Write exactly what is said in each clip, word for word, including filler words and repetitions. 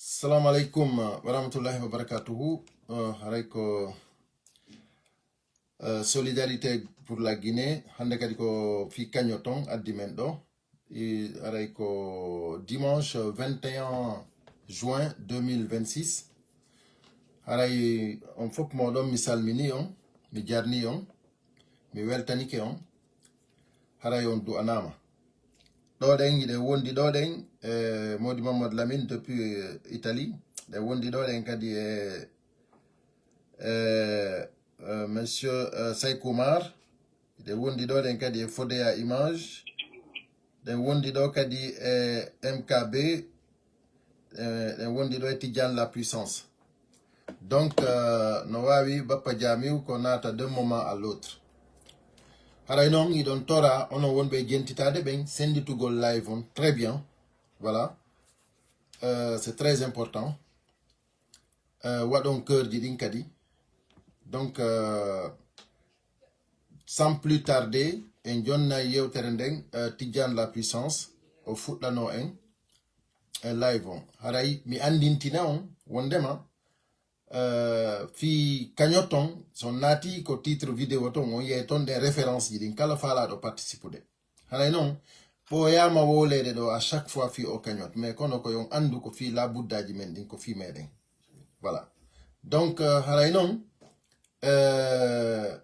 Assalamu alaikum, uh, warahmatullahi wabarakatuhu. Uh, haray ko, uh, Solidarité pour la Guinée. Hande kadi ko fi kaño ton addi men ɗo. I, haray ko dimanche vingt et un juin deux mille vingt-six. Haray on fof moɗon mi salmini on, mi jarni on, mi weltanike on. Haray on du'anama. Ɗo ɗen, hiɗen wondi ɗo ɗen, e Modi Mamadou Lamine depuis, euh, Italie. Ɗen wondi ɗo ɗen kadi e, e, euh, monsieur, euh, Saykou Mar. Ɗen wondi ɗo ɗen kadi e Fodeya Image. Ɗen wondi ɗo kadi e M K B. Eh, ɗen wondi ɗo e Tidiane la Puissance. Donc, euh, no wawi Bappa Jamiu ko naata d'un moment à l'autre. Haray noon, hiɗon tora onon wonɓe e jentitade ɓen, senditugol live on. Très bien. Voilà. Euh, c'est très important. Euh, waɗon cœur ji ɗin kadi. Donc, euh, sans plus tarder, en jonna yewtere nden, euh, Tidiane la Puissance, o fuɗɗano en e live on. Haray mi andintina on wondema, euh, fi kañoton, so naati ko titre vidéo ton, on yiyay ton ɗen référence ji ɗin, kala faalaɗo participude. Haray noon, ɓooyama wowlede ɗo à chaque fois fi o kañot, mais kono ko yon andu ko fi labuddaji men ɗin, ko fi meɗen. Voilà. Donc, euh, haray noon, euh,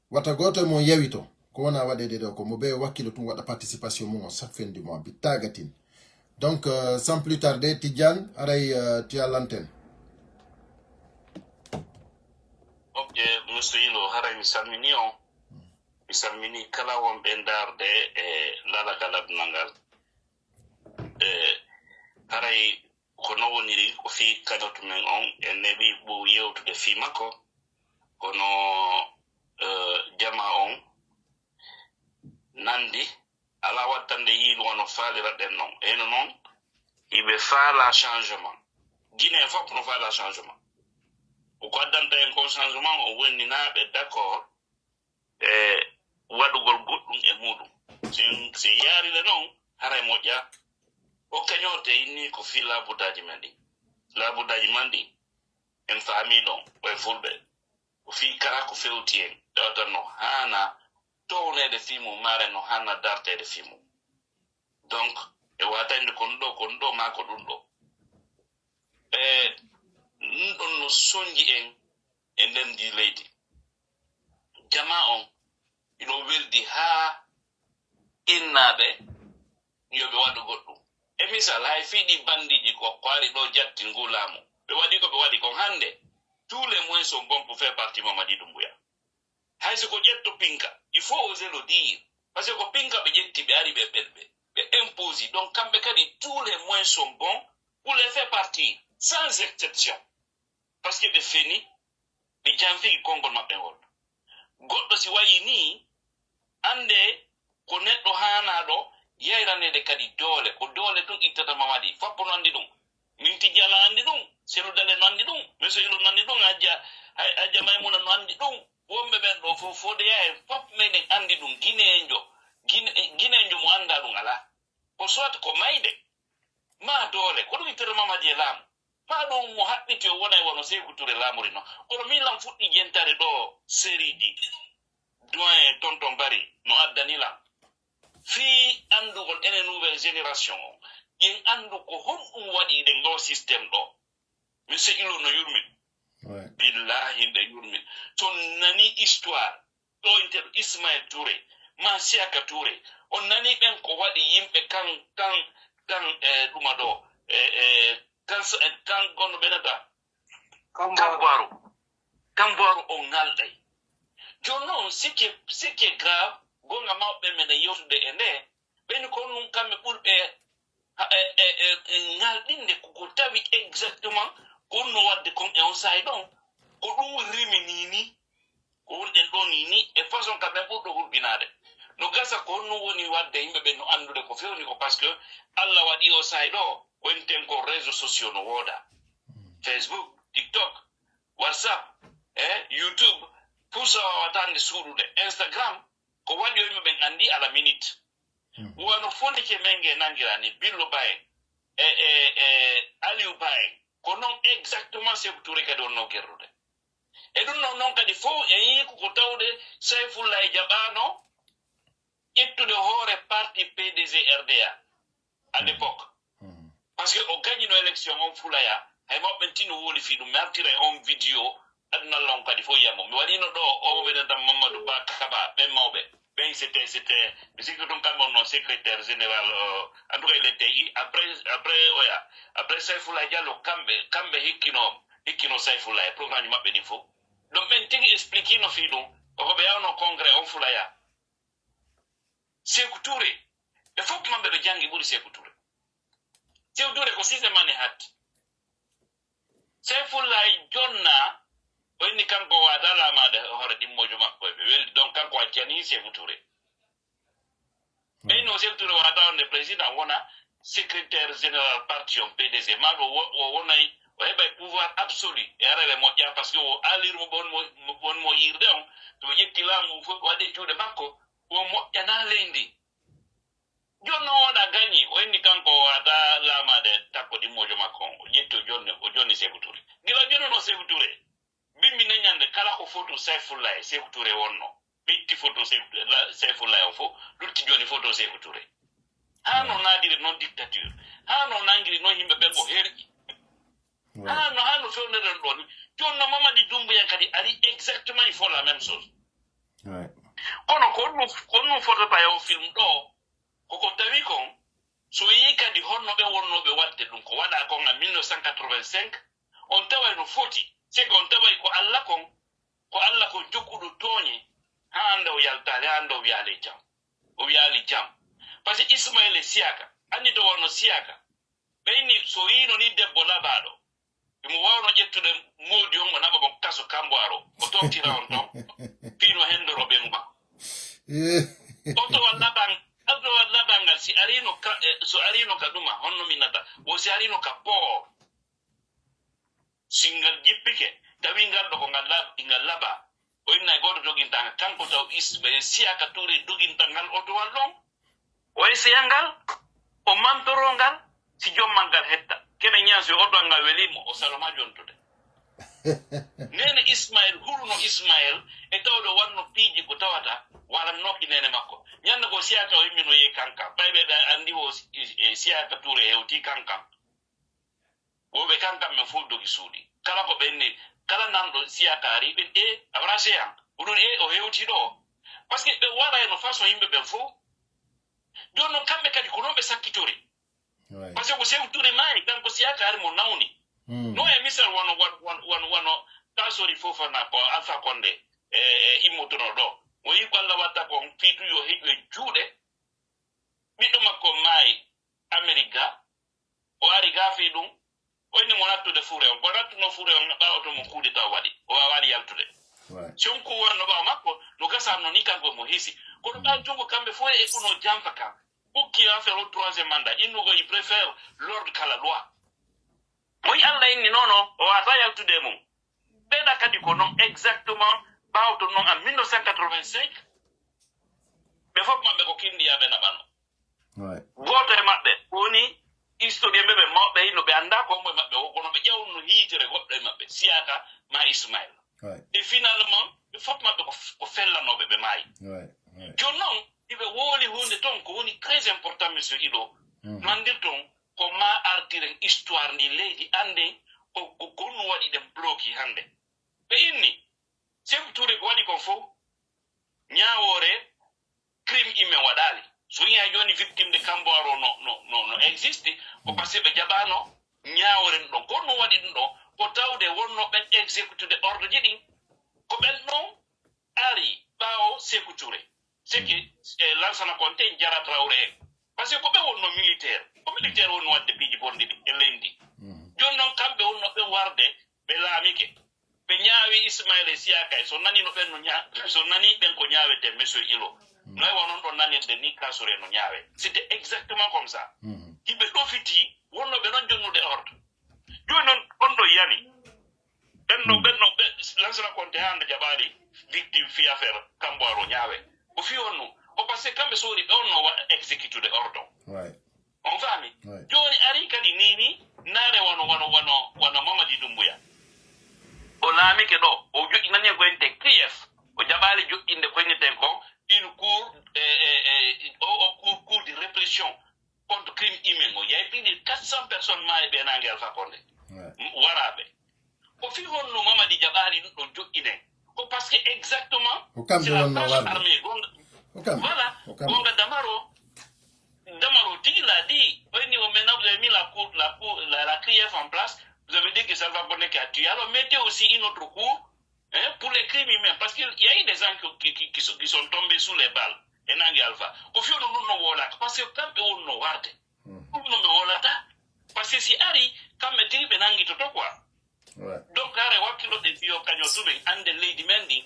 wata gooto e mon yawito ko wona waɗede ɗo, ko mo ɓe wakkilo tun waɗa participation mum on chaque fin du mois, bi tagatin. Donc, euh, sans plus tarder, Tidiane, haray, euh, tu as l'antenne. Ok, monsieur Ilo, haray mi salmini on. Mi salmini kala wonɓe ndaarde e lalagal aduna ngal. E haray ko no woniri, ko fii kañoto men on, en neɓi ɓo yewtude fii makko, kono, eh, jama on nandi, alaa wattande yiilu wano faaliraɗen non. Heno non, iɓe faala changement. Guinée fof no faala changement. Ko ko addanta en kon changement, o wonninaaɓe d'accord e waɗugol goɗɗum e muɗum. Si, si yaarire non, haray moƴƴa. O kañorte inni ko fii laabuddaaji men ɗi. Laabuddaaji man ɗi, en faami ɗon, koye fulɓe. Ko fii kala ko fewti en, tawata no haana towneede fii mum, maare no haana darteede fii mum. Donc, e waatande ko ɗum ɗo, ko ɗum ɗo, maa ko ɗum ɗo. E ɗum ɗon no sonji en e nder ndi leydi. Jama on, ino weldi haa innaaɓe yo ɓe waɗu goɗɗum. E misal, hay fii ɗi bandiiji ko, ko ari ɗo jatti ngu laamu. Ɓe waɗi ko ɓe waɗi kon hannde. Tous les moyens sont bons pour faire partie Mamadi Doumbouya. Hay so ko ƴetto pinka, il faut oser le dire. Parce que ko pinka ɓe ƴetti, ɓe ari ɓe, ɓe, ɓe, ɓe imposi. Donc, kamɓe kadi, tous les moyens sont bons pour les faire partir, sans exception. Parce que ɓe feni, ɓe janfiki konngol maɓɓe ngol. Goɗɗo si wayi nii, annde ko neɗɗo haanaaɗo yayraneede kadi doole. Ko doole tun ittata Mamadi. Fappo no anndi ɗum. Min Tijjala anndi ɗum. Selu Dale no anndi ɗum. Monsieur Ilo no anndi ɗum. Hajja, hay, Hajja Maymuna no anndi ɗum. Wonɓe ɓen ɗo fof, Fodeya en fof meɗen anndi ɗum. Guineenjo, Guine-, Guineenjo mo anndaa ɗum alaa. Ko soit ko mayde, maa doole. Ko ɗum ittata Mamadi e laamu. Maa ɗum mo haɓɓiti o wona e wano Seeku Ture laamori no. Kono min lan fuɗɗi jentaade ɗo série ɗi. Doyen Tonton Bari no addani lan. Fii anndugol enen nouvelle génération o. Yen anndu ko honɗum waɗi ɗen ɗo système ɗo. Monsieur Ilo no yurmin. Ouais. Billahi nde yurmin. So nani histoire, ɗo intel Ismaël Touré, ma Siaka Touré. On nani ɓen ko waɗi yimɓe kan, kan, kan, eh, ɗuma ɗo, eh, eh, kan s-, eh, kan gonno ɓe nata. Kamboaro. Kamboaro on ngalɗay. Jooni noon, ce qui est, ce qui est grave, gonga mawɓe meɗen yewtude e nde, ɓen ko nun kamɓe ɓurɓe ha-, e, e, e, e ngalɗinde ko, ko tawi exactement ko honno waɗde kon e on saa'i ɗon. Ko ɗum rimini ni, ko wonɗen ɗo ni, ni e façon ka men ɓurɗo hulɓinaade. No gasa ko honno woni waɗde yimɓe ɓen no anndude ko fewni ko, parce que Allah waɗi o saa'i ɗo, wonten ko réseaux sociaux no wooda. Facebook, TikTok, WhatsApp, e YouTube, pour ça wawata nde suuɗude. Instagram, ko waɗi o yimɓe ɓen anndi à la minute. Wano Fonike Menge nangira ni, Billo Ba en, e, e, e Aliou Ba en, Non exactement Sekou Touré kadi wonno gerrude. E ɗum noon noon kadi fof e yii ko tawde Sayfullahi jaɓaano ƴettude hoore parti P D G R D A à l'époque. Parce que o gañino élection on fulaya, hay mawɓe tino woli fii ɗum. Mi artira e on vidéo, aduna law kadi fof yamo. Mi waɗino ɗo o wenen tan Mamadou Ba Kaba, ɓen mawɓe. Ɓen c'était, c'était, mi sikki ɗum kamɓe on non secrétaire général, euh, en tout cas, il était i-, après, après, oya, après Saifullah Diallo, kamɓe, kamɓe hikkino, hikkino Saifullah e programme maɓɓe ɗin fof. Donc ɓen tigi expliquino fii ɗum, koko ɓe yawno congrès on fulaya. Sekou Touré, ɓe fof maɓɓe ɓe janngi ɓuri Sekou Touré. Sekou Touré ko Cissé Mané hatti. Seyfullahi jonna, o inni kanko o wata laamaade hoore ɗimmoojo makko, ɓe weldi, donc kanko accani Sekou Touré. Ɓeyno Sekou Touré wata wonde président, wona secrétaire général parti on P D C, ma ɗo wo-, o wonay, o heɓay pouvoir absolu e arere moƴƴa, parce que o alirmo ɓon mo, mo, ɓon mo yirde on, to ƴetti laamu fof waɗe juuɗe makko, o moƴƴana leydi. Jooni noon oɗa gañi, o inni kanko o wata laamaade takko ɗimmoojo makko on, o ƴetti o jonni, o jonni Sekou Touré. Gila o jonnuno Sekou Touré, bimbi ne ñande kala ko fotu Seyfullahi, Sekou Touré wonno. Ɓe itti foto Sekou, la-, Seyfullahi on fof, lutti jooni foto Sekou Touré. Haa no naadiri noon dictature, haa no nangiri noon yimɓe ɓen ko herƴi. Haa no, haa no fewnirɗen ɗo ni. Jooni no Mamadi Doumbouya kadi ari exactement, il faut la même chose. Kono ko ɗum, ko ɗum fotata e o film ɗo, koko tawi kon, so yii kadi honno ɓe wonnooɓe waɗde ɗum, ko waɗa kon en mille neuf cent quatre-vingt-cinq, on taway no foti, seke on taway ko Alla kon, ko Alla kon jokkuɗo tooñe, haa hannde o yaltaali, haa hannde o wiyaali jam. O wiyaali jam. Parce que Ismaïla Siaka, anndi to wonno Siaka, ɓe inni so yiino ni debbo labaaɗo, imo waawno ƴettude moodi on, o naɓa mo kaso Kambo Aro, o tottira on ton, fii no hendoro ɓe mum. O tawa laban-, o tawa labangal si ariino ka, eh, so ariino ka ɗuma, honno minnata? Wo si ariino ka port. Si ngal jippike, tawi ngal ɗo ko ngal lab-, ngal laba. O inna e gooto doginta ngal, kanko taw is-, eh, Siyaka Touré doginta ngal otowal ɗon. O esseya ngal, o mantoro ngal, si jommal ngal hetta. Kene ñaasi otowal ngal welimo, o saloma jontude. Nene Ismaël, huluno Ismaël, e tawde wanno piiji ko tawata, walannoki nene makko. Ñande ko Siyaka o immino yehi kankan, ɓayɓe ɓe andi o, eh, Siyaka Touré hewti kankan. Woɓe kankan men fof dogi suuɗi. Kala ko ɓenni, kala nanɗo Siyaka ari, ɓen, e, a wara seyan. Oɗon, e, o hewti ɗo. Parce que ɓe wara e no façon yimɓe ɓen fof. Jooni noon kamɓe kadi ko noon ɓe sakkitori. Parce que ko Sekou Touré maayi, kanko Siyaka ari mo nawni. No e misal wano, wano, wano, wano Kassory Fofana ko Alpha Condé, e, e immotono ɗo. Mo yi ko Alla watta kon fiitu yo heƴu e juuɗe ɓiɗɗo makko maayi Amerique ga. O ari ga fii ɗum, o inni mo nattude fure on. Ko nattuno fure on, ɓaawo to mo kuuɗe taw waɗi. O waawaali yaltude. Si on ku wonno ɓaawo makko, no gasatno ni kanko mo hisi. Kono ɓaawo junngo kamɓe fof e kuno jamfa kam. Ɓukki affaire o troisième mandat, innugo il préfère l'ordre qu'à la loi. Moy Alla inni non, non, o waata yaltude e mum. Ɓeɗa kadi ko non exactement, ɓaawo to non en mille neuf cent quatre-vingt-cinq, ɓe fof maɓɓe ko kindiyaɓe naɓano. Gooto e maɓɓe woni historien ɓe, ɓe mawɓe, no ɓe annda ko mo e maɓɓe o, kono ɓe ƴawno hiitere goɗɗo e maɓɓe, Siyaka ma Ismaël. Et finalement, ɓe fof maɓɓe ko f-, ko fellanooɓe, ɓe maayi. Jooni noon, hiɓe wooli huunde toon ko woni très important, monsieur Ido. No anndirton, ko ma artiren histoire ndi leydi, annden ko, ko, ko honno waɗi ɗen bloqué hannde. Ɓe inni, Sekou Touré ko waɗi kon fof, ñaawoore, crime immen waɗaali. So woni hay jooni victime de Kambo Aro no, no, no, no existe, ko parce que ɓe jaɓaano ñaawoore ɗum ɗon. Ko honno waɗi ɗum ɗon? Ko tawde wonno ɓen exécutude ordre ji ɗin. Ko ɓen ɗon ari ɓaawo Sekou Touré. Seke, e Lansana Conté, Jara Traoré en. Parce que ko ɓe wonno militaire. Ko militaire wonno waɗde piiji bonɗi ɗi e leydi. Jooni noon kamɓe wonno ɓe warde, ɓe laamike. Ɓe ñaawi Ismaël e Siyaka e, so nani no ɓen no ña-, so nani ɓen ko ñaawete, monsieur Ilo. Noy wonnon ɗon nanirde ni Kassory no ñaawe. C'était exactement comme ça. Hiɓe ɗofiti, wonno ɓe noon jonnude ordre. Jooni noon, on ɗo yani. Ɓen no, ɓen no, ɓe, Lansana Conté hannde jaɓaali victime fii affaire Kambo Aro ñaawe. Ko fii on no, ko parce que kamɓe soori ɓe on no wa-, exécutude ordre. On faami? Jooni ari kadi ni, ni, naare wano, wano, wano, wano Ke ɗo, o joƴƴinani en ko enten K F. O jaɓaali joƴƴinde ko inneten ko une cour, eh, eh, eh, o, o cour, cour de répression contre crime humain. O yahi plus de quatre cents personnes maayi ɓe naange Alpha Condé. Ouais. M-, waraaɓe. Ko fii honno Mamadi jaɓaali ɗum ɗo joƴƴine? Ko parce que exactement, Ko kamɓe c'est la wonno branche warde. Armée gonga. Ko kamɓe. Voilà. Ko kamɓe. Gonga Damaro. Damaro tigi l'a dit. Au niveau, maintenant, vous avez mis la cour, la cour, la, la C R I F en place. Vous avez dit que Salva Condé qui a tué. Alors, mettez aussi une autre cour, hein, pour les crimes humains. Parce qu'il y a eu des gens qui, qui, qui, qui sont, qui sont tombés sous les balles. E naange Alpha. Ko fii honno ɗum no woolaka. Parce que kamɓe wonno warde. Ɗum no ɓe woolata. Parce que si ari, kamɓe tigi ɓe nangitoto quoi. Ouais. Donc, hare wakkiloɗen fii o kaño tumen, annde leydi men ndin,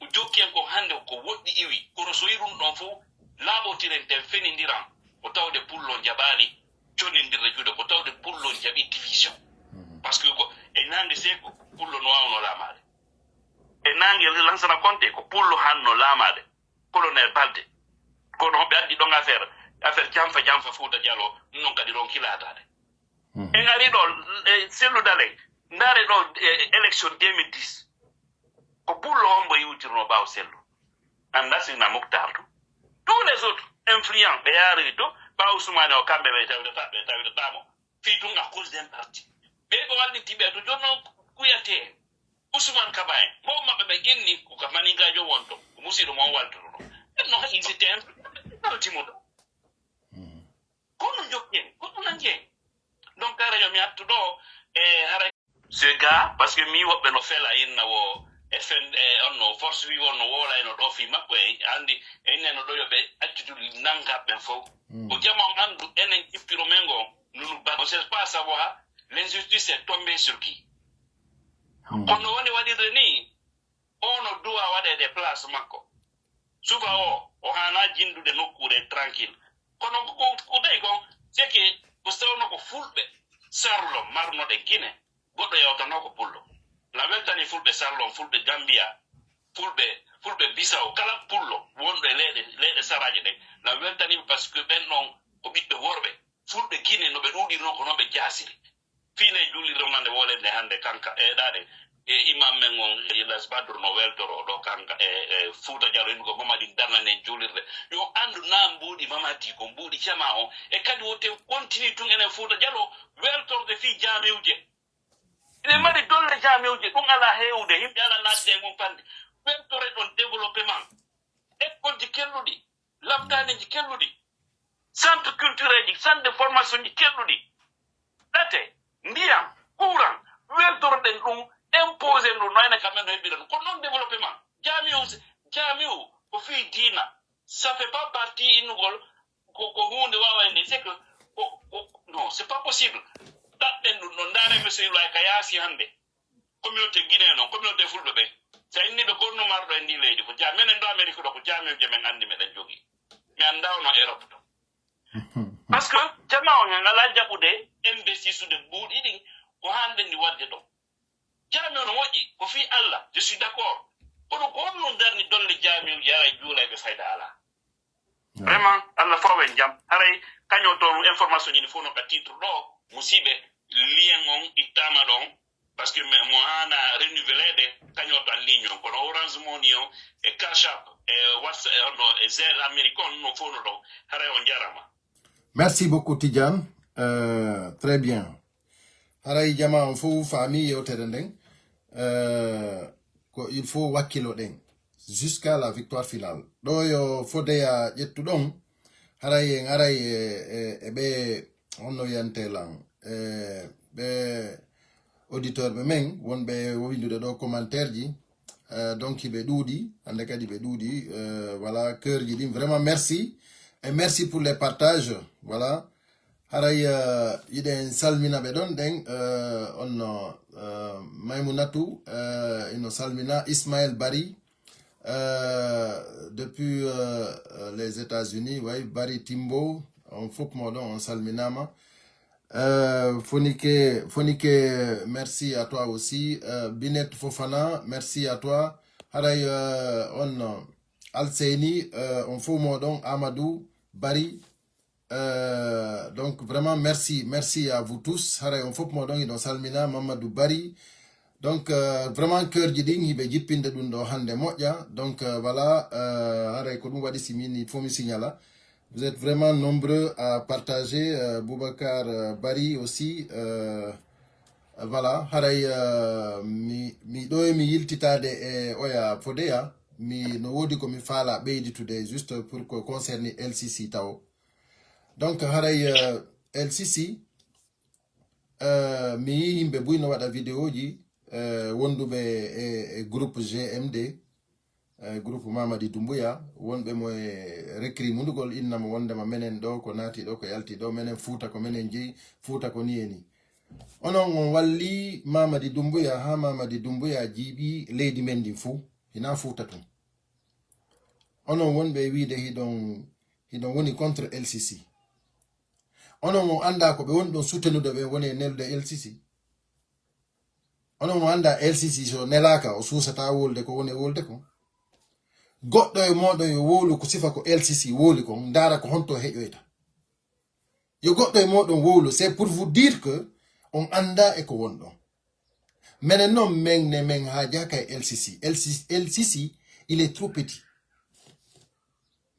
o jokki en ko hannde ko woɗɗi iwi. Kono so yi ɗum ɗon fof, laaɓotiren ten fenindiran. Ko tawde Pullo jaɓaali jonindirde juuɗe, ko tawde Pullo jaɓi division. Parce que ko e naange seeko, Pullo no waawno laamaade. E naange Lansana Konte, ko Pullo hanno laamaade. Colonel Balde. Kono ɓe addi ɗon affaire, affaire janfa janfa Fuuta Jaloo, non kadi ronki laataade. En ari ɗo, e, Sellu Dalen, ndaare ɗo, e, élection deux mille dix. Ko Pullo on mbo yewtirno ɓaawo Sellu. Annda si na Muktar to. Tous les autres influents, ɓe yaari to, ɓaawo Ousmane o kamɓe ɓe tawdata, ɓe tawdata mo. Fii tun à cause d'un parti. Ɓe ko walliti ɓe to, jooni non kuyate. Ousmane Kaba en, mo maɓɓe ɓe inni, ko ka Maninkaajo wonto, ko musiɗɗo mo on waltoto ɗo. Ɓen no hesité en, ɗo timo ɗo. Ko ɗum jokki en, ko ɗum nangi en. Donc, hara yo mi attu ɗo, e hara ce gars, parce que mi woɓɓe no fela inna wo F N, e on no force wi won no wola eno ɗo fi makko e andi, e inne no ɗo yo ɓe accudu nangaɓe ɓen fof. Ko jama on andu enen cippiro men ngo, nunu ba, on sait pas savoir l'injustice est tombée sur qui. Kono woni waɗirde ni, ono duwa waɗede place makko. Suka o, o hana jindude nokkuure tranquille. Kono ko, ko, ko tawi kon, c'est que ko sewno ko fulɓe sarlo marnoɗe Guinée, goɗɗo yawtano ko pullo. Na weltani fulɓe sarlo, fulɓe Gambia, fulɓe, fulɓe Bissau, kala pullo wonɗo e leyɗe, leyɗe saraje ɗen. Na weltani parce que ɓen ɗon ko ɓiɓɓe worɓe. Fulɓe Guinée no ɓe ɗuuɗiri non ko non ɓe jaasiri. Fii ley juulirde on hannde wolende hannde kanka e ɗaɗe e imam men on Ilas Badru no weltoro ɗo kanka e, e Fuuta Jalo, imi ko Mamadi darnanen juulirde. Yo anndu na mbuuɗi Mamadi ko mbuuɗi jama on. E kadi wote continue tun enen Fuuta Jalo weltorde fii jaamiwje. Ene mari dolle jaamiwje, ɗum alaa heewude, yimɓe alaa naatde e mum fannde. Weltore ɗon développement. École ji kelluɗi, laptaaniji kelluɗi, centre culturel ji, centre de formation ji kelluɗi. Ɗate, ndiyam, courant, weltoroɗen ɗum, imposer ɗum, no ene kam men no heɓiran. Ko noon développement. Jaamiu, jaamiu, ko fii diina. Ça fait pas partie innugol, ko, ko huunde waawande, c'est que, ko, ko, non, c'est pas possible. Ɗaɓɓen ɗum ɗon, ndaaren mi so iwlay ka yaasi hannde. Communauté Guinée noon, communauté fulɓe ɓe. So a inni ɓe konno marɗo e ndi leydi, ko ja-, menen ɗo Amérique ɗo, ko jaamiwje men anndi meɗen jogii. Mi annda ono Europe to. Parce que jama on en alaa jaɓude investir sude mbuuɗi ɗin, ko hande ndi wadde ɗo. Jaami ono moƴƴi, ko fii Allah, je suis d'accord. Kono ko honno darni dolle jaamiwje ara e juulayɓe fayda alaa. Vraiment, Allah faw en jam. Haray kaño toon information ji ɗi fof no ka titre ɗo, musiɓe, lien on ittama ɗon, parce que mi, mo hana renouvelede, kaño to an ligne on. Kono Orange Money on, e Cash App, e WhatsApp, e hono, e Zelle Amérique on, no fof no ɗon. Haray on jarama. Merci beaucoup, Tidiane. Euh, très bien. Haray jama on fof faami yewtere nden. Euh, ko il faut wakkilo ɗen. Jusqu'à la victoire finale. Ɗo yo fodeya ƴettu ɗon. Haray en aray e, e, e ɓe honno wiyante lan. E ɓe auditeur ɓe men, wonɓe windude ɗo commentaire ji. Euh, donc ɓe ɗuuɗi, hande kadi ɓe ɗuuɗi. Euh, voilà, cœur ji ɗin. Vraiment, merci. Et merci pour les partages. Voilà. Haray, euh, yiɗen salmina ɓe ɗon ɗen, euh, on no, euh, Maymunatu, euh, ino salmina Ismaël Bari, euh, depuis, euh, euh, les États-Unis, way Bari Timbo, on fof mo ɗon, on salminama. Euh, Fonike, Fonike, merci à toi aussi. Euh, Binet Fofana, merci à toi. Haray, euh, on, euh, Alseyni, euh, on fof mo ɗon, Amadou Bari. Euh, donc vraiment merci, merci à vous tous. Haray on fof mo ɗon, iɗon salmina Mamadou Bari. Donc, euh, vraiment, cœur ji ɗin hiɓe jippinde ɗum ɗo hannde moƴƴa. Donc, euh, voilà, euh, haray ko ɗum waɗi si min fof mi signala. Vous êtes vraiment nombreux à partager. Euh, Boubacar euh, Bari aussi. Euh, voilà, haray euh, mi, mi ɗo e mi yiltitaade e oya Fodeya. Mi no woodi ko mi faala ɓeyditude juste pour ko concerne L C C taw. Donc, haray euh, L C C, euh, mi yii yimɓe buy no waɗa vidéoji euh, wonduɓe e, e groupe G M D, euh, groupe Mamadi Doumbouya, wonɓe mo e recri mundugol inna mo wondema menen ɗo ko naati ɗo ko yalti ɗo, menen Fuuta ko menen jeyi, Fuuta ko ni e ni. Onon on walli Mamadi Doumbouya ha Mamadi Doumbouya jiiɓi leydi men ndin fuu, hina Fuuta tun. Onon wonɓe e wiide hiɗon hiɗon woni contre L C C. Onon on annda ko ɓe woni ɗon soutenude ɓe woni e nelude L C C. Onon on annda L C C so nelaaka o suusata wolde ko woni e wolde kon. Goɗɗo e mooɗon yo wowlu ko sifa ko L C C wowli kon, ndaara ko honto heƴoyta. Yo goɗɗo e mooɗon wowlu, c'est pour vous dire que on annda e ko wonɗon. Menen noon men ne men haajaka e L C C. L C C, L C C, il est trop petit.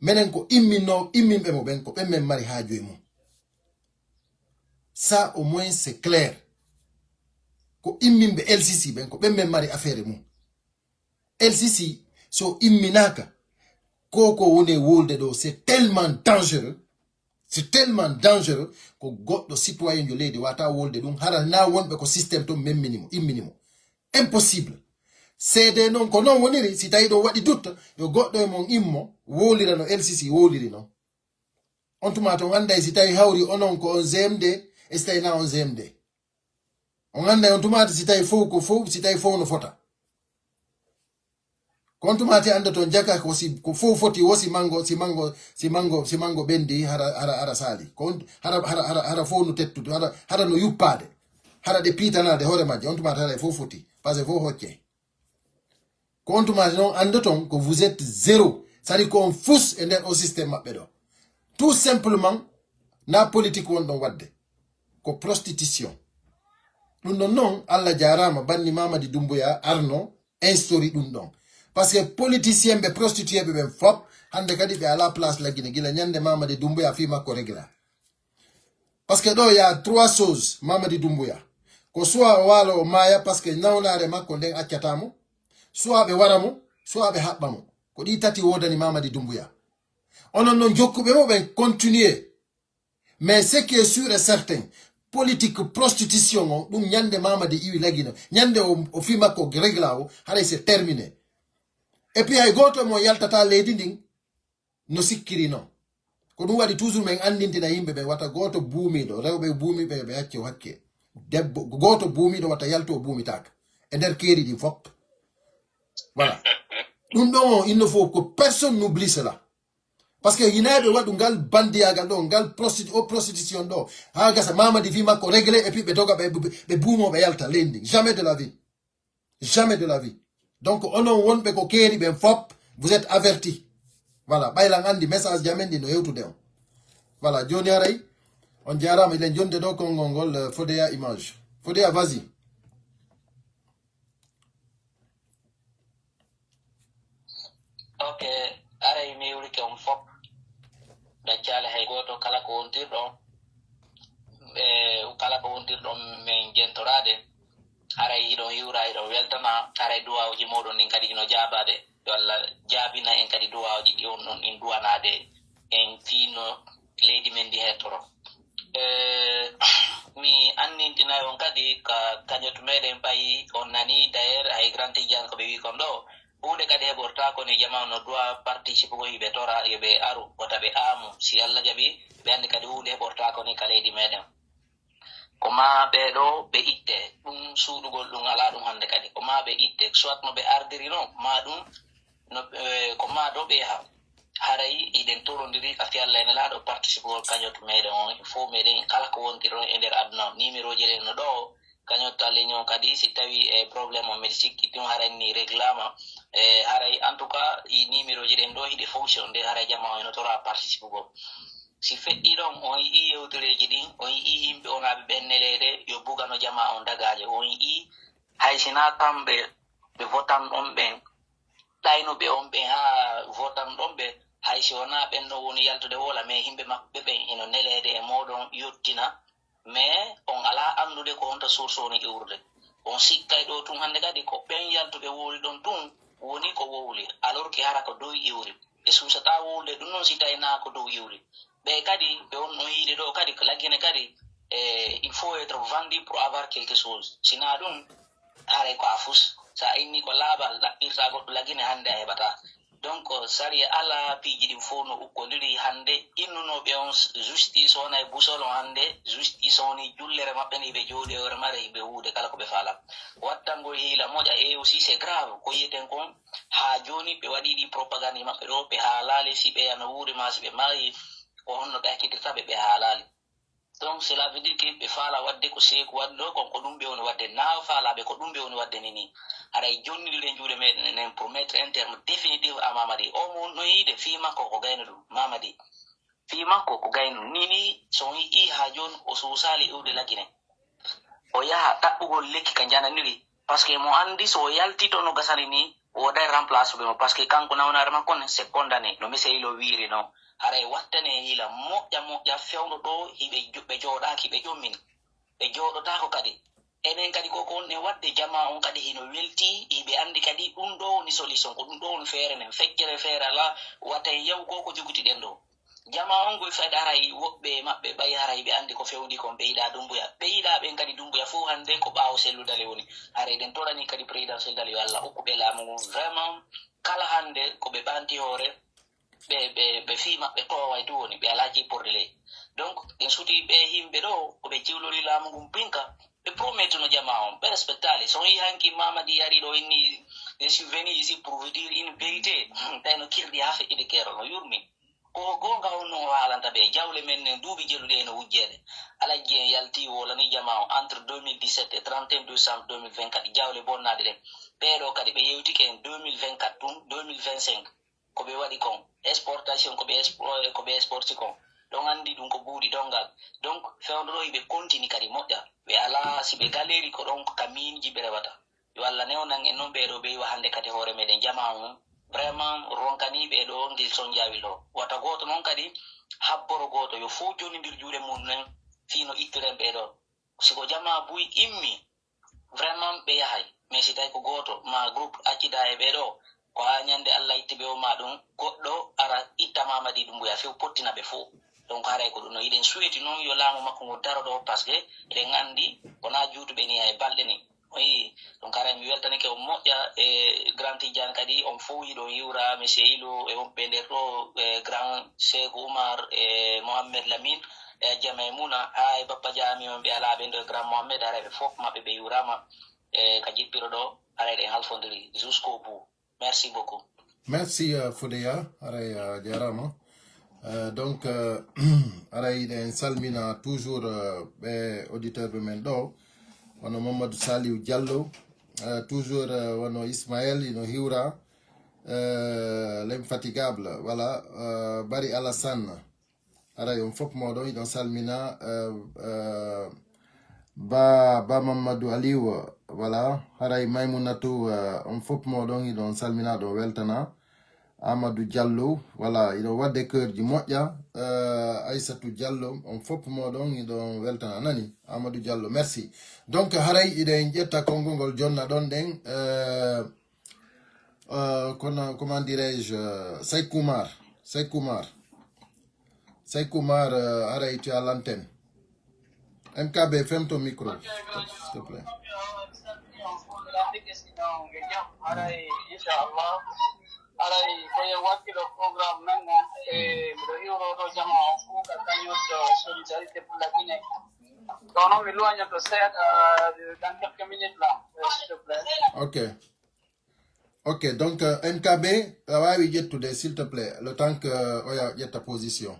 Menen ko imminno imminɓe mo ɓen ko ɓen men mari haaju e mum. Ça au moins c'est clair. Ko imminɓe L C C ɓen ko ɓen men mari affaire e mum. L C C so imminaka ko ko woni e wolde ɗo c'est tellement dangereux. C'est tellement dangereux ko goɗɗo citoyen jo leydi wata wolde ɗum hara na wonɓe ko système to memmini mo immini mo. Impossible. Seede noon ko noon woniri si tawi ɗo waɗi dutta yo goɗɗo e mon immo wowlira no L C C wowliri noon. On tuma to on annday si tawi hawri onon ko on G M D e si tawi na on G M D. On annday on tumaati si tawi fow ko fow si tawi fow no fota. Ko on tumaati annda toon jaka ko si ko fow foti wo si mango si mango si mango si mango ɓendi hara hara hara sali ko on hara hara hara hara fow no tettude hara hara no yuppaade hara ɗe piitanaade hoore majje on tumaati hara e fow foti parce que fow hocce. Ko on tumaati noon anndoton ko vous êtes zéro, sari ko on fus e nder o système maɓɓe ɗo. Tout simplement na politique won ɗon waɗde ko prostitution. Ɗum ɗon noon Allah jaaraama banni Mamadi Doumbouya arno instauri ɗum ɗon. Parce que politicien ɓe prostitué ɓe ɓen fop hannde kadi ɓe ala place laggine gila ñande Mamadi Doumbouya fii makko régla. Parce que ɗo ya trois choses Mamadi Doumbouya ko soit o waalo o maaya parce que nawnaare makko nden accata mo soit ɓe wara mo soit ɓe haɓɓa mo ko ɗi tati wodani Mamadi Doumbouya. Onon non jokkuɓe mo ɓen continuer. Mais ce qui est sûr et certain politique prostitution on ɗum ñande Mamadi iwi lagino ñande o fi makko régla o haray c'est terminé. Et puis hay goto mo yaltata leydi ndin no sikkiri non. Ko ɗum waɗi toujours min anndintina yimɓe ɓen wata gooto buumiiɗo rewɓe buumiiɓe ɓe acce hakke debbo gooto buumiiɗo wata yalto o buumitaaka e nder keeri ɗin fof. Voilà. Ɗum ɗon o il ne faut que personne n'oublie cela. Parce que yinayɓe waɗu ngal bandiyagal ɗo ngal prostitu o prostitution ɗo ha gasa Mamadi fi makko réglé et puis ɓe doga ɓe buumo ɓe yalta leydi ndin jamais de la vie. Jamais de la vie. Donc onon wonɓe ko keeri ɓen fop vous êtes averti. Voilà ɓaylan anndi message ji amen ɗi no hewtude on. Voilà jooni haray on jaaraama eɗen jonde ɗo konngol ngol. Fodeya image Fodeya vas-y. Ok, aray mi yurike on fop. Ɗaccaali hay gooto kala ko wontirɗon e kala ko wontirɗon min jentoraade. Haray hiɗon hiwra hiɗon weltana haray duwawuji moɗon ɗin kadi hino jaabaade. Yo Allah jaabina en kadi duwawuji ɗi on ɗon ɗin duwanaade en fii no leydi men ndi hettoro. E mi annintinay on kadi ka kañotu meɗen ɓayi on nani d'ailleurs hay grand tidiane ko ɓe wi kon ɗo. Huunde kadi heɓortaako ni jama no duwa participugol hiɓe tora yoɓe aru wota ɓe aamu si allah jaɓi. Ɓe anndi kadi huunde heɓortaako ni ka leydi meɗen. Ko ma ɓeeɗo ɓe itte ɗum suuɗugol ɗum alaa ɗum hannde kadi ko ma ɓe itte soit no ɓe ardiri no ma ɗum no ko ma ɗo ɓe yaha. Haray iɗen torondiri ka fiyalla e nelaaɗo participol kañoto meɗen on fof meɗen kala ko wontiri on e nder aduna on numéroji ɗen no ɗo. Kañoto alligne on kadi si tawi e problème on mbiɗa sikki ɗum haray ni réglama. E haray en tout cas i numéroji ɗen ɗo hiɗe fonction nde haray jama on eno tora participugol. Si feƴƴi ɗon on yi'i yewtoreji ɗin on yi'i yimɓe onaaɓe ɓen neleede yo bugano jama on dagaje on yi'i. Hay si na kamɓe ɓe votan ɗon ɓen, ɗaynuɓe on ɓen haa votan ɗon ɓe, hay si wonaa ɓen ɗon woni yaltude wola, mais yimɓe maɓɓe ɓen hino neleede e mooɗon yottina, mais on alaa anndude ko honto source woni iwrude. On sikkay ɗo tun hannde kadi ko ɓen yaltuɓe wowli ɗon tun woni ko wowli, alors que hara ko dow iwri. Ɓe suusataa wowlude ɗun non si tawi naa ko dow iwri. Ɓe kadi, ɓe on no yiide ɗo kadi, ko Lagine kadi, eh, il faut être vendu pour avoir quelque chose. Si na ɗun, haray ko a fus. Sa inni ko laaɓal ɗaɓɓirta goɗɗo Lagine, hannde a heɓata. Donc, sariya alaa piiji ɗin fow no ukkodiri hannde. Innunooɓe on s-, justice on e busol on hannde, justice on e jullere maɓɓe nde ɓe jooɗi e hoore mare, ɓe wuude kala ko ɓe faala. Wattangol hiila moƴa, et aussi c'est grave. Ko yiyeten kon, haa jooni ɓe waɗi ɗi propagande maɓɓe ɗo, ɓe haalaali si ɓe ano wuuri maa si ɓe maayi, ko honno ɓe hakkitirta ɓe, ɓe haalaali. Donc, cela veut dire que ɓe faala waɗde ko Seeku waɗi ɗo kon, ko ɗum ɓe woni waɗde. Naa faalaaɓe ko ɗum ɓe woni waɗde ni ni. Haray jonnidiren juuɗe meɗen enen pour mettre un terme définitif à Mamadi. O mo no yiide fii makko ko gayno ɗum, Mamadi. Fii makko ko gayno ni ni, so on yi'i haa jooni o suusaali iwde Lagine. O yaha ɗaɓɓugol lekki ka njananiri. Parce que mo anndi so o yalti to no gasani ni, o waɗay remplace ɓe mo. Parce que kanko nawnaare makko ne, c'est condamné. No Miseylo wiiri no. Haray wattane hiila moƴƴa moƴƴa fewndo ɗo, hiɓe jo-, ɓe jooɗaaki, ɓe ƴommini. Ɓe jooɗotaako kadi. Enen kadi ko ko wonɗen waɗde, jamaa on kadi hino welti, hiɓe anndi kadi ɗum ɗo woni solution, ko ɗum ɗo woni feere nden. Feccere feere alaa, wata en yahu ko ko jogitiɗen ɗo. Jamaa on koye fayda haray woɓɓe e maɓɓe ɓay haray ɓe anndi ko fewndi kon ɓe yiɗaa Dumbuya. Ɓe yiɗaa ɓen kadi Dumbuya fow hannde ko ɓaawo Sellu Dali woni. Haray ɗen torani kadi président Sellu Dali yo Allah okku ɓe laamu ngun. Vraiment, kala hannde ko ɓe ɓanti hoore, ɓe, ɓe, ɓe fii maɓɓe tooway tu woni, ɓe alaa jipporde ley. Donc, en sutii ɓe himɓe ɗo, ko ɓe jiwlori laamu ngun pinka, ɓe promettuno jamaa on, ɓe respectaali. So on yii hanki Mamadi ari ɗo inni, je suis venu ici pour vous dire une vérité, tawi no kirɗi haa feƴƴude keerol, no yurmi. Ko goonga on no o haalanta ɓe, jawle men nen duuɓi jeɗuɗe eno wujjeede. Alhaji en yalti wolani jamaa on entre deux mille dix-sept et trente et un décembre deux mille vingt-quatre, jawle bonnaaɗe ɗen. Ɓee ɗo kadi ɓe yewtike en deux mille vingt-quatre tun, deux mille vingt-cinq. Ko ɓe waɗi kon, exportation ko ɓe expo-, ko ɓe exporti kon. Ɗon anndi ɗum ko buuɗi donngal. Donc, fewndo ɗo hiɓe continue kadi moƴƴa. Ɓe alaa, si ɓe galeri ko ɗon ka miinji ɓe rewata. Yo Allah newnan en non ɓee ɗo ɓe iwa hannde kadi hoore meɗen jamaa on. Vraiment, ronkanii ɓee ɗo ngel son jaawil ɗo. Wata gooto non kadi habboro gooto, yo fow jonnindir juuɗe mum en fii no ittiren ɓee ɗo. Si ko jamaa buy immi, vraiment ɓe yahay. Mais si tawi ko gooto, ma groupe accida e ɓee ɗo, ko haa ñande Allah itti ɓe o ma ɗum, goɗɗo ara itta Mamadi Dumbuya few pottina ɓe fow. Donc haray ko ɗum no, hiɗen suweti noon yo laamu makko ngu daro ɗo, parce que eɗen anndi wonaa juutuɓe ni hay balɗe ni. Oui, donc haray mi weltanike on moƴƴa, e Grand Tidiane kadi, on fow hiɗon yiwra, Monsieur Ilo e wonɓe nder ɗo, e Grand Cheikh Oumar, e Mohamed Lamine, e Jama e Muna, haa e Bappa Jami on ɓe alaa ɓe nder Grand Mohamed, haray ɓe fof maɓɓe ɓe yiwrama, e ka jippiro ɗo, haray ɗen halfondiri jusqu'au bout. Merci beaucoup. Merci, euh, Fudeya. Haray, euh, jarama. Euh, donc, euh, haray ɗen salmina toujours, euh, ɓe auditeur ɓe men ɗo. Wano Mamadou Saliou Diallo. Euh, toujours, euh, wano Ismaël, ino hiwra. Euh, l'infatigable, voilà. Euh, Bari Alassane. Haray on fof moɗon iɗon salmina, euh, euh, ba, ba Mamadou Aliou, voilà. Haray Maymounatu, euh, on fof moɗon iɗon salmina, ɗon weltana. Amadou Diallo, voilà, iɗon wadde keurji moƴƴa. Euh, Aissatou Diallo, on fof moɗon iɗon weltana, nani? Amadou Diallo, merci. Donc, haray iɗen ƴetta konngol ngol jonna ɗon ɗen, euh, euh, kono, comment dirais-je, euh, Seik Oumar, Seik Oumar. Seik Oumar, euh, haray tu as l'antenne. M K B, ferme ton micro, s'il te plaît. Haray, inchallah. Haray, ko e wakkilo programme men on, e miɗo hiwro ɗo jama on fof ka cagnotte Solidarité pour la Guinée. Donc, non, mi loignoto seeɗa, euh, dans quelques minutes là, euh, s'il te plaît. Ok. Ok, donc, euh, M K B, a waawi ƴettude, s'il te plaît, le temps que, euh, oya ƴetta position.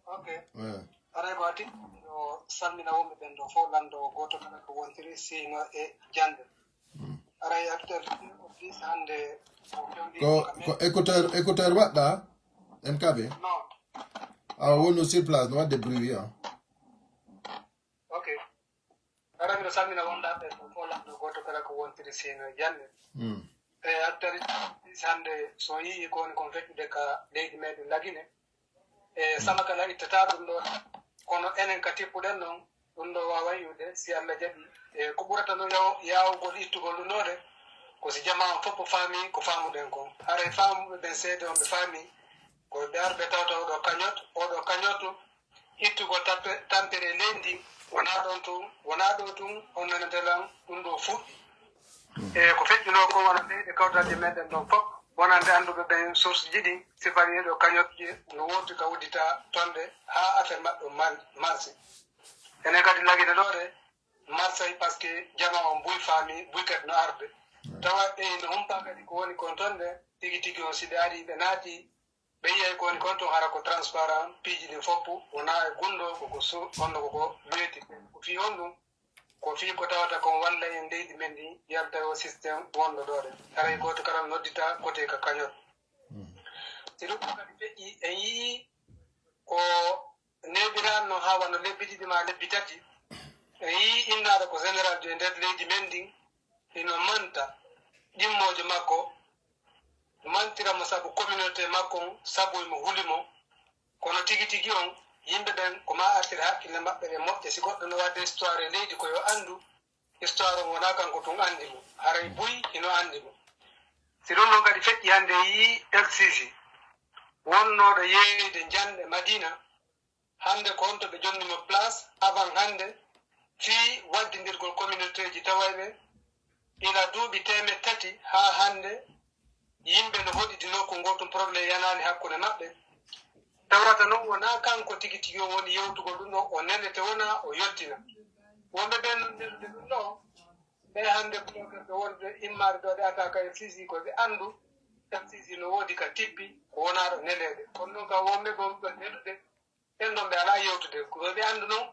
Ok. Ouais. Haray ko adi, miɗo salmina wonɓe ɓen ɗo fof, lanndo gooto kala ko wontiri, sino e jannde. Mm. Haray acteur dix hannde ko fewndi ko, ko écouteur, écouteur waɗɗa, M K B? Non. Awa, wonu sur place, no waɗde bruit, hein. Ok. Haray Salmina wondaɓe ko lanɗo goto kala ko wontiri sino jande. E attari hande so yii ko woni kon feƴƴude ka leydi meɗen Lagine. E sama kala ittata ɗum ɗo, kono enen ka tippuɗen noon, ɗum ɗo wawa yi'ude si Allah jaɓi. E ko ɓurata no yaw- yawugol ittugol ɗum ɗo de, ko si jama on fof faami ko faamuɗen kon. Haray faamuɓe ɓen seede on ɓe faami, ko ɓe arɓe tawta oɗo kañot, oɗo kañot, ittugol tappe- tampere e leydi ndi, wonaa ɗon tun, wonaa ɗo tun, on nanata lan ɗum ɗo fuɗɗi. E ko feƴƴunoo kon wona leyɗe kawtalɗe meɗen ɗon fof, wonande annduɓe ɓen source ji ɗin, sifaniiɗo kañotji no woodi ka uddita tonɗe haa affaire maɓɓe man- marché. Enen kadi Lagine ɗo de, marché parce que jama on buy faami, buy kadi no arde. Tawa ɓe no humpa kadi ko woni kon tonɗe, tigi tigi on si ɓe ari ɓe naati, ɓe yiyay ko woni kon tun hara ko transparent, piiji ɗin fof wonaa e gunndo, koko su- honno koko luyeeti. Ko fii honɗum? Ko fii ko tawata kon walla en leydi men ndi yalta e o système wonɗo ɗo ɗen. Haray gooto kala no noddita kote ka kañot. Si ɗum ɗum kadi feƴƴi, en yii ko neeɓiraano haa wano lebbi ɗiɗi maa lebbi tati. En yii innaaɗo ko général de nder leydi men ndin, hino manta ɗimmoojo makko, mantira mo sabu communauté makko on, sabu emo huli mo. Kono tigi tigi on, yimɓe ɓen ko ma artira hakkille maɓɓe ɗe moƴƴa. Si goɗɗo no wadde histoire e leydi, ko yo anndu histoire on, wonaa kanko tun anndi mo, haray buy hino anndi mo. Si ɗum ɗon kadi feƴƴi hannde, yii L C C wonnooɗo yeeyde jannde Madina, hannde ko honto ɓe jonni mo place avant hannde fii waddindirgol communauté ji tawayɓe ila duuɓi teemeɗɗe tati haa hannde yimɓe no hoɗidi nokku ngoo tun, problème yanaani hakkunde maɓɓe. Tawata noon wonaa kanko tigi tigi on woni yewtugol ɗum ɗo, o nelete wonaa o yottina. Wonɓe ɓen noon nelude ɗum ɗo, ɓe hannde bloqueur ɓe wonɓe immaade ɗo ɗe attaque e L C C ko ɓe anndu L C C no woodi ka tippi ko wonaaɗo neleede. Kono noon ka wonɓe ɓen ɓe nelude, ɓen ɗon ɓe alaa yewtude. Ko ɓe anndu noon,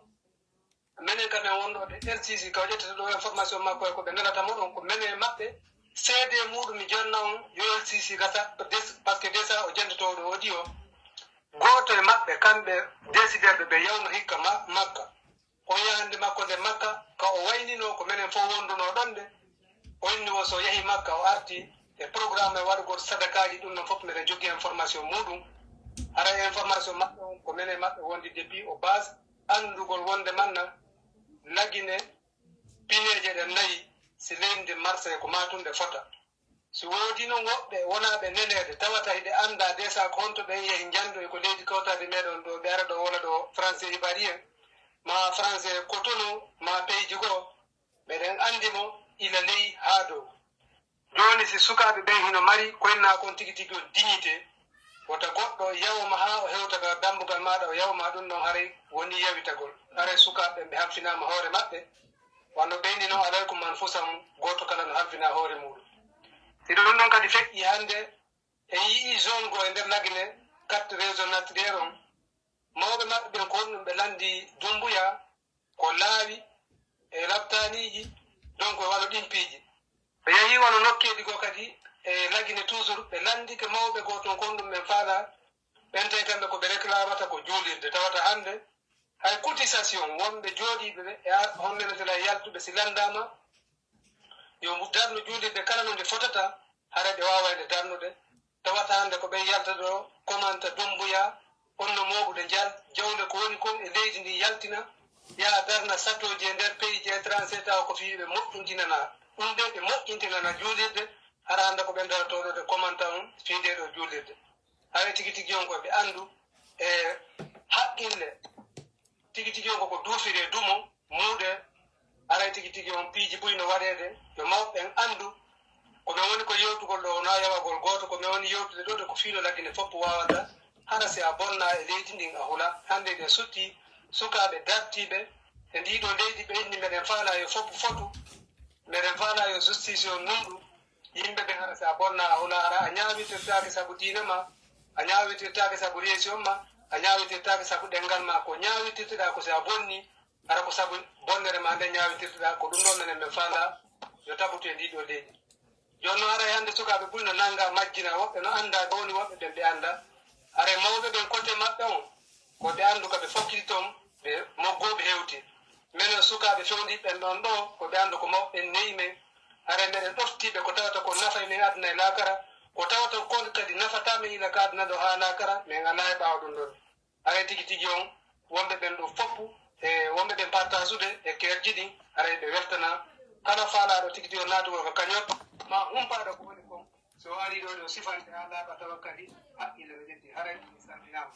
menen kam en wonɗo ɗe L C C ka o ƴettata ɗo information makko e ko ɓe nelata mo ɗon, ko menen e maɓɓe. Seede muuɗum mi jonna on yo L C C gasa, des- parce que déjà o jentotooɗo o ɗi o. Gooto e maɓɓe, kamɓe décideur ɓe, ɓe yawno hikka ma- Makka. O yahande makko nde Makka, ka o waynino ko menen fof wondunoo ɗon de. O inni o so yahi Makka, o arti e programme e waɗugol sadakaaji, ɗum ɗon fof meɗen jogii information muuɗum. Haray information maɓɓe on ko menen maɓɓe wondi depuis au base, anndugol wonde manna Lagine pineeje ɗen nayi, si leydi ndi Marseille ko maa tun ɗe fota. Si woodii non woɓɓe wonaaɓe neleede, tawata hiɓe anndaa déjà ko honto ɓen yahi njanndoyi ko leydi kawtadi meɗen ɗo, ɓe ara ɗo wona ɗo Français Ivoirien, maa Français Cotonou, maa peyji goo, meɗen anndi mo ila ley haa dow. Jooni si sukaaɓe ɓen hino mari ko innaa kon tigi tigi on dignité, wota goɗɗo yawo ma haa o hewta ka dambugal maaɗa, o yawo ma ɗum ɗon, haray wonii yawitagol. Haray sukaaɓe ɓen ɓe halfinaama hoore maɓɓe, wano ɓeyni non alaykum anfusakum, gooto kala no halfina hoore muuɗum. Si ɗum ɗon kadi feƴƴi hannde, en yi'ii zone goo e nder Lagine, carte réseau naturel on, mawɓe maɓɓe ɓen ko honɗum ɓe lanndii Dumbuya, ko laawi e laptaaniiji, donc e wano ɗin piiji. Ɓe yahii wano nokkeeji goo kadi e Lagine toujours, ɓe lanndike mawɓe goo ton ko honɗum ɓen faalaa, ɓen tawi kamɓe ko ɓe réclamata ko juulirde, tawata hannde hay cotisation wonɓe jooɗiiɓe ɓe e a- honɓe metela e yaltuɓe si lanndaama, yo ngu darnu juulirde kala no nde fotata, hara ɓe waaway nde darnude. Tawata hannde ko ɓen yalta ɗo, komanta Dumbuya, honno mooɓude njal, jawle ko woni kon e leydi ndin yaltina, yaha darna satooji e nder pays ji étranger, tawa ko fii ɓe moƴƴintinana ɗum ɗe, ɓe moƴƴintinana juulirde, hara hannde ko ɓen darotoo ɗo ɗe komanta on fii nde ɗo juulirde. Haray tigi tigi on ko ɓe anndu e haqqille, tigi tigi on koko duufiri e dumo muuɗe. Haray tigi tigi on piiji buy no waɗeede, yo mawɓe ɓen anndu ko ɓe woni ko yewtugol ɗo, wonaa yawagol gooto, ko ɓe woni yewtude ɗo de ko fii no Lagine fof waawata. Hara si a bonnaa e leydi ndin a hula. Hannde eɗen sutti sukaaɓe dartiiɓe e ndii ɗoo leydi, ɓe inni meɗen faalaa yo fof fotu, meɗen faalaa yo justice yo nunɗu. Yimɓe ɓen hara si a bonnaa a hula, hara a ñaawitirtaake sabu diine ma, a ñaawitirtaake sabu religion ma, a ñaawitirtaake sabu ɗenngal ma, ko ñaawitirteɗaa ko si a bonni, hara ko sabu bonnere ma nde ñaawitirteɗaa, ko ɗum ɗoo menen men faalaa yo tabutu e ndii ɗoo leydi. Jooni noon haray hannde sukaaɓe buy no nanngaa majjinaa, woɓɓe no anndaa ko woni, woɓɓe ɓen ɓe anndaa. Haray mawɓe ɓen kote maɓɓe on, ko ɓe anndu ka ɓe fokkiti toon, ɓe moggooɓe hewti. Menen sukaaɓe fewndiiɓe ɓen ɗon ɗoo, ko ɓe anndu ko mawɓe ɓen ne'i men. Haray meɗen ɗoftii ɓe ko tawata ko nafay men aduna e laakara, ko tawata kon kadi nafataa men ila ka aduna ɗoo haa laakara, men alaa e ɓaawo ɗum ɗon. Haray tigi tigi on, wonɓe ɓen ɗoo fof, e wonɓe ɓen partaasude e keerji ɗin, haray ɓe weltana kala faalaaɗo tigi tigi on naatugol ka kañot, maa humpaaɗo ko woni kon. So o arii ɗoo ɗoo sifante haa laaɓa tawa kadi haqqille no ƴetti, haray mi salminaama.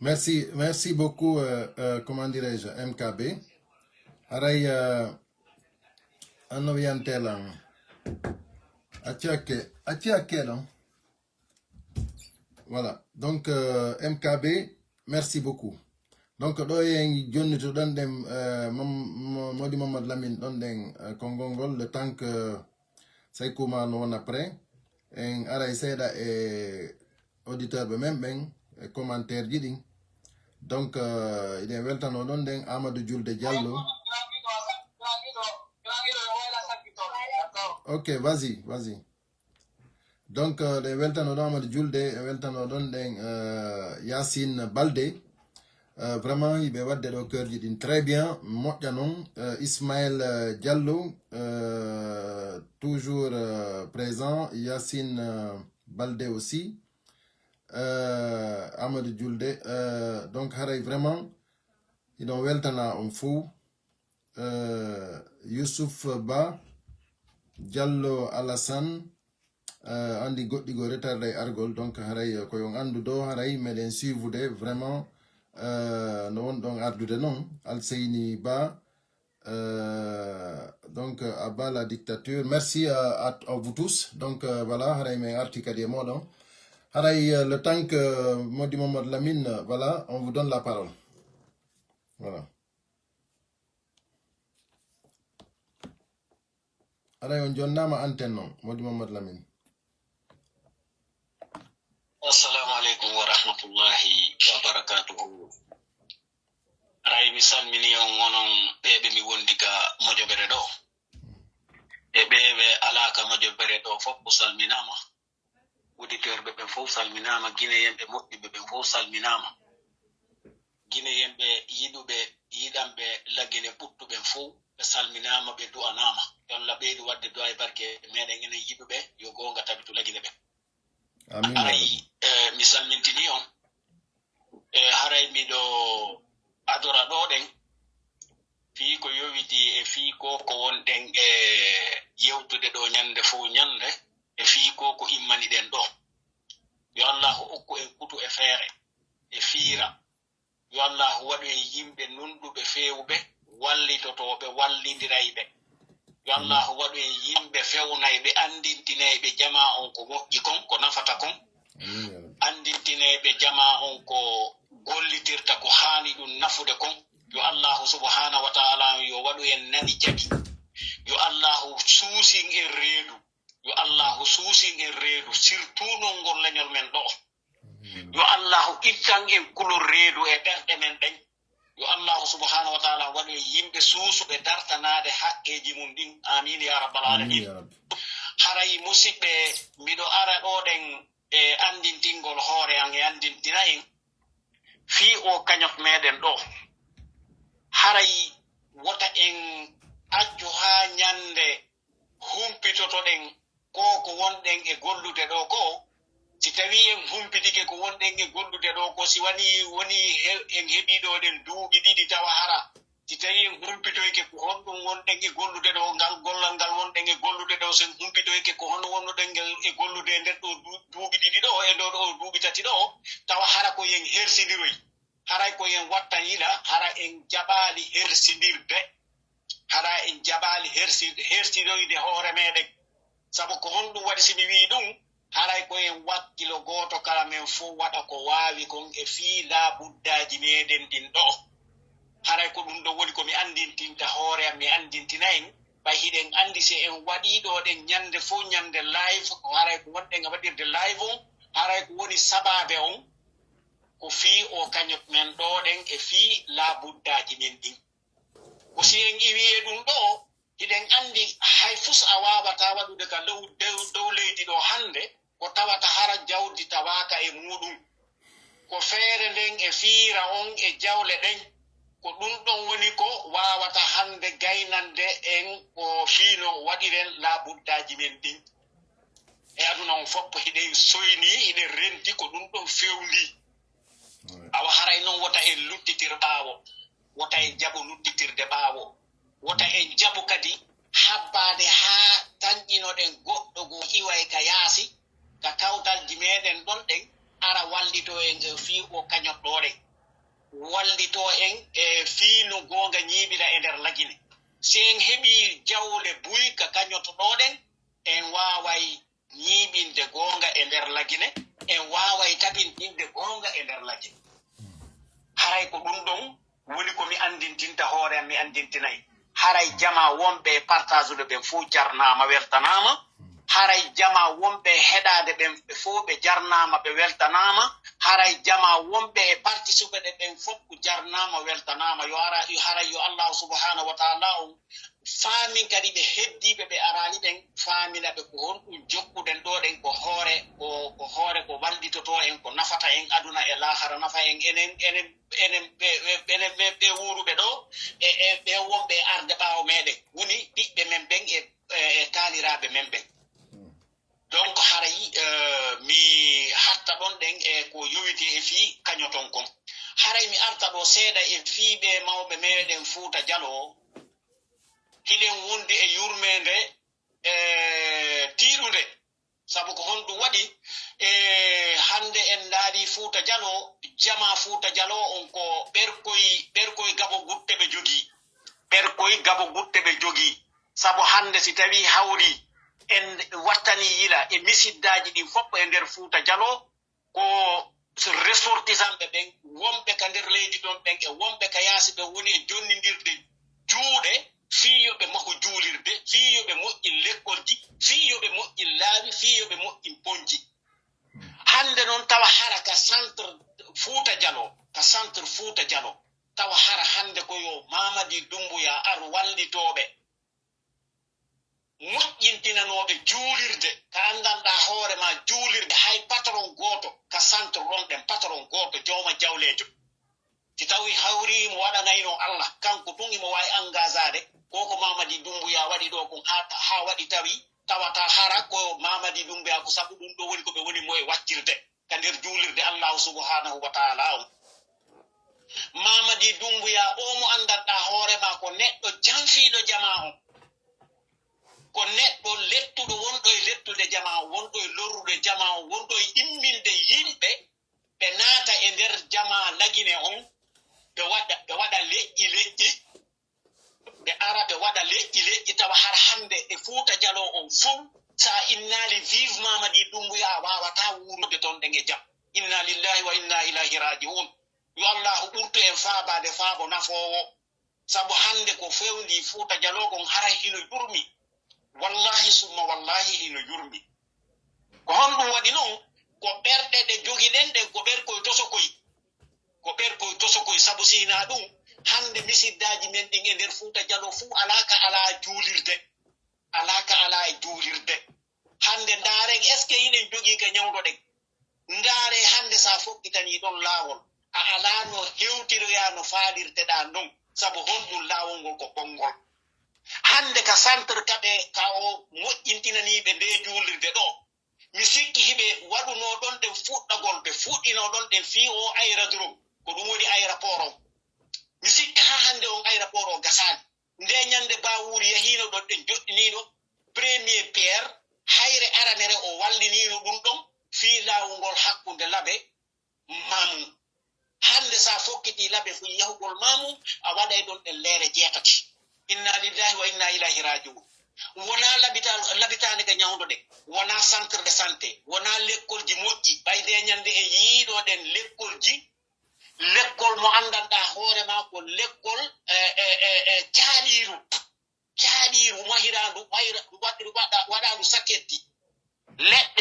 Merci, merci beaucoup, euh, euh, comment dirais-je, M K B. Haray, euh, anno wiyantela. Acci hakke, acci hakke ɗon. Voilà, donc euh, M K B, merci beaucoup. Donc ɗo en jonni to ɗon ɗen euh, Mam- Mo- Modi Mamadou Lamine ɗon ɗen euh, konngol ngol, le temps que Saykuma no wona prêt, en aray seeɗa e auditeur ɓe men ɓen e commentaire ji ɗin. Donc euh, iɗen weltano ɗon ɗen Amadou Julde Diallo. Ok, vas-y, vas-y. Donc euh, ɗen weltano ɗon Amadou Julde, en weltano ɗon ɗen euh, Yacine Balde. Euh, vraiment yiɓe wadde ɗo keerji ɗin très bien, moƴƴa noon. Euh, Ismaël euh, Diallo euh, toujours euh, présent, Yacine euh, Balde aussi, euh, Amadou Julde. Euh, donc haray vraiment hiɗon weltana on fow. Euh, Youssouf Ba, Diallo Alassane, euh, andi goɗɗi go retarde e argol, donc haray euh, ko yon andu do haray meɗen suivude vraiment euh, no won ɗon ardude noon. Alseyni Ba, euh, donc euh, Abba la dictature, merci à, à, à vous tous. Donc euh, voilà, haray men arti kadi e moɗon. Haray euh, le temps que Modi Mamadou Lamine, euh, voilà, on vous donne la parole. Voilà. Aray on jonnaama anten noon, Modi Mamadou Lamine. Assalamu aleykum wa rahmatullahi wa barakatuhu. Aray mi salmini on onon ɓeeɓe mi wondi ka mojobere ɗo. E ɓeeɓe alaa ka mojobere ɗo fof ko salminaama. Auditeur ɓe ɓen fof salminaama, Guinéen ɓe moƴƴuɓe ɓen fof salminaama. Guinéen ɓe yiɗuɓe, yiɗanɓe Lagine ɓuttuɓen fof ɓe salminaama, ɓe du'anaama. Yo Allah ɓeydu waɗde du'a e barke e meɗen enen yiɗuɓe, yo goonga tabitu Lagine ɓen. Amin. Aray, eh, mi salmintini on. E haray miɗo adora ɗo ɗen fii ko yowiti e fii ko ko wonɗen e yewtude ɗo ñande fow ñande e fii ko ko immaniɗen ɗo. Yo Allaahu okku en kutu e feere e fiira. Yo Allaahu waɗu en yimɓe nunɗuɓe feewuɓe, wallitotooɓe, wallindirayɓe. Yo Allaahu waɗu en yimɓe fewnayɓe, anndintinayɓe jamaa on ko moƴƴi kon, ko nafata kon. Anndintinayɓe jamaa on ko gollitirta ko haani ɗum nafude kon. Yo Allaahu subhaanahu wa ta'aalaa on yo waɗu en nani jaɓi. Yo Allaahu suusin en reedu. Yo Allaahu suusin en reedu, surtout non ngol leñol men ɗo'o. Yo Allaahu ittan en kulol reedu e ɓerɗe men ɗen. Yo Allaahu subhaanahu wa ta'aalaa waɗu en yimɓe suusuɓe dartanaade haqqeeji mum ɗin. Aamiin yaa rabbal aalamiin. Haray musiɓɓe, miɗo ara ɗo ɗen e anndintingol hoore an e anndintina en fii oo kañot meɗen ɗo. Haray wota en accu haa ñannde humpitotoɗen ko ko wonɗen e gollude ɗo ko. Si tawii en humpitike ko wonɗen e gollude ɗo ko, si wanii wonii en heɓii ɗo ɗen duuɓi ɗiɗi tawa hara Si tawii en humpitoyke ko honɗum wonɗen e gollude ɗo, ngal gollal ngal wonɗen e gollude ɗo, so en humpitoyke ko honno wonnoɗen e gollude e nder ɗo duuɓi ɗiɗi ɗo, e nder ɗo duuɓi tati ɗo, tawa hara ko yen hersindiroy, haray ko yen wattan yila, hara en jaɓaali hersindirde, hara en jaɓaali hersi, hersidoyde hoore meɗen. Sabu ko honɗum waɗi si mi wi'i ɗum? Haray ko en wakkilo gooto kala men fow waɗa ko waawi kon e fii laabuddaaji meɗen ɗin ɗo'o. Haray ko ɗum ɗon woni ko mi anndintinta hoore am, mi anndintina en, ɓay hiɗen anndi si en waɗii ɗo ɗen ñannde fow ñannde live, ko haray ko wonɗen e waɗirde live on, haray ko woni sabaabe on, ko fii o kañot men ɗo ɗen e fii laabuddaaji men ɗin. Ko si en iwii e ɗum ɗo'o, hiɗen anndi hay fus a waawataa waɗude ka dow, dow, dow leydi ɗo hannde, ko tawata hara jawdi tawaaka e muuɗum. Ko feere nden e fiira on e jawle ɗen. Ko ɗum ɗon woni ko waawata hannde gaynande en ko fii no waɗiren laabuddaaji men ɗin. E aduna on fof hiɗen soyni, hiɗen renti ko ɗum ɗon fewndi. Awa haray noon wota en luttitir ɓaawo, wota en jaɓu luttitirde ɓaawo, wota en jaɓu kadi habbaade haa tanƴinoɗen goɗɗo goo iway ka yaasi, ka kawtalji meɗen ɗon ɗen, ara wallitoo en e fii o kañotɗooɗen, wallitoo en e fii no goonga ñiiɓira e nder Lagine. Si en heɓii jawle buy ka kañotɗooɗen, en waaway ñiiɓinde goonga e nder Lagine, en waaway tabintinde goonga e nder Lagine. Haray ko ɗum ɗon woni ko mi anndintinta hoore am, mi anndintinay. Haray jamaa wonɓe e partageude ɓen fof jarnaama, weltanaama. Haray jamaa wonɓe e heɗaade ɓen fof ɓe jarnaama, ɓe weltanaama. Haray jamaa wonɓe e participeɗe ɓen fof jarnaama, weltanaama. Yo ara, yo haray yo Allahu subhanahu wa taala on faamin kadi ɓe heddiiɓe ɓe araani ɓen, faamina ɓe ko honɗum jokkuɗen ɗoo ɗen, ko hoore, ko, ko hoore ko wallitotoo en, ko nafata en aduna e laahara, nafa en enen, enen, enen ɓe, ɓe, enen ɓe, ɓe wuuruɓe ɗoo, e, e ɓe wonɓe e arde ɓaawo meɗen, woni ɓiɓɓe men ɓen e, e, e taaliraaɓe men ɓen. Donc, haray, eh, mi hatta ɗon ɗen e ko yowiti e fii kañoton kon. Haray mi arta ɗoo seeɗa e fii ɓe mawɓe meɗen Fuuta Jaloo. Hiɗen wondi e yurmeende, eh, tiiɗunde. Sabu ko honɗum waɗi, eh, hannde en ndaari Fuuta Jaloo, jamaa Fuuta Jaloo on ko ɓerkoy, ɓerkoy Gabo Gutte ɓe jogii. Ɓerkoy Gabo Gutte ɓe jogii. Sabu hannde si tawii hawri en wattanii yila e misiddaaji ɗin fof e nder Fuuta Jaloo, ko ressortissantɓe ɓen, wonɓe ka nder leydi ɗon ɓen e wonɓe ka yaasi ɓen woni e jonnindirde juuɗe fii yo ɓe mahu juulirde, fii yo ɓe moƴƴin lekkolji, fii yo ɓe moƴƴin laawi, fii yo ɓe moƴƴin ponji. Hannde noon tawa hara ka centre Fuuta Jaloo, ka centre Fuuta Jaloo, tawa hara hannde ko yo Mamadi Doumbouya ar wallitooɓe moƴƴintinanooɓe juulirde, ka anndanɗaa hoore maa juulirde, hay patron gooto ka centre ɗon ɗen, patron gooto jooma jawleejo. Si tawii hawri mo waɗanayno Allah, kanko tun imo waawi engageade, ko ko Mamadi Doumbouya waɗi ɗoo kon haa, haa waɗi tawi, tawata hara ko Mamadi Doumbouya, ko sabu ɗum ɗoo woni ko ɓe woni mo e waccirde ka nder juulirde Allahu subhanahu wa taala on. Mamadi Doumbouya o mo anndanɗaa hoore maa ko neɗɗo janfiiɗo jamaa on. Ko neɗɗo lettuɗo, wonɗo e lettude jamaa on, wonɗo e lorrude jamaa on, wonɗo e imminde yimɓe, ɓe naata e nder jamaa Lagine on, ɓe waɗa, ɓe waɗa leƴƴi leƴƴi, ɓe ara ɓe waɗa leƴƴi leƴƴi, tawa hara hannde e Fuuta Jaloo on fow, so a innaali vive Mamadi Doumbouya, a waawataa wuurude ton ɗen e jam. Inna lillahi wa inna ilayhi raji'un. Yo Allahu ɓurtu en faabaade faabo nafoowo. Sabu hannde ko fewndii Fuuta Jaloo kon haray hino yurmi. Wallahi summa wallahi hino yurmi. Ko honɗum waɗi non? Ko ɓerɗe ɗe jogiɗen ɗen, ko ɓerkoy tosokoy. Ko ɓerkoy tosokoy, sabu si hinaa ɗum, hannde misiddaaji men ɗin e nder Fuuta Jaloo fuu alaa ka alaa juulirde. Alaa ka alaa e juulirde. Hannde ndaaren, est-ce que hiɗen jogii ka ñawdoɗen? Ndaaree hannde, so a fokkitanii ɗon laawol, a alaa no hewtiroyaa no faalirteɗaa non, sabu honɗum laawol ngol ko konngol. Hannde ka centre kaɓe ka o moƴƴintinaniiɓe nde juulirde ɗoo, mi sikki hiɓe waɗunoo ɗon ɗen fuɗɗagol, ɓe fuɗɗinoo ɗon ɗen fii o aérodrome, ko ɗum woni aéroport on. Mi sikki haa hannde on aéroport o gasaani. Nde ñannde Bawuuri yahiino ɗon, ɗen joɗɗiniino premier pierre, hayre aranere o walliniino ɗum ɗon fii laawungol hakkunde Labe Mamum. Hannde, so a fokkitii Labe fii yahugol Mamum, a waɗay ɗon ɗen leere jeetati. Inna lillahi wa inna ilayhi raji'un. Wonaa labita-, labitaane ka ñawndo ɗen, wonaa centre de santé, wonaa lekkolji moƴƴi. Ɓay nde ñannde en yiiɗo ɗen lekkolji, lekkol mo anndanɗaa hoore maa ko lekkol, e, e, e, e, caaɗiiru. Caaɗiiru mahiraandu, mahira-, waɗ-, waɗa-, waɗaandu saketti. Leɗɗe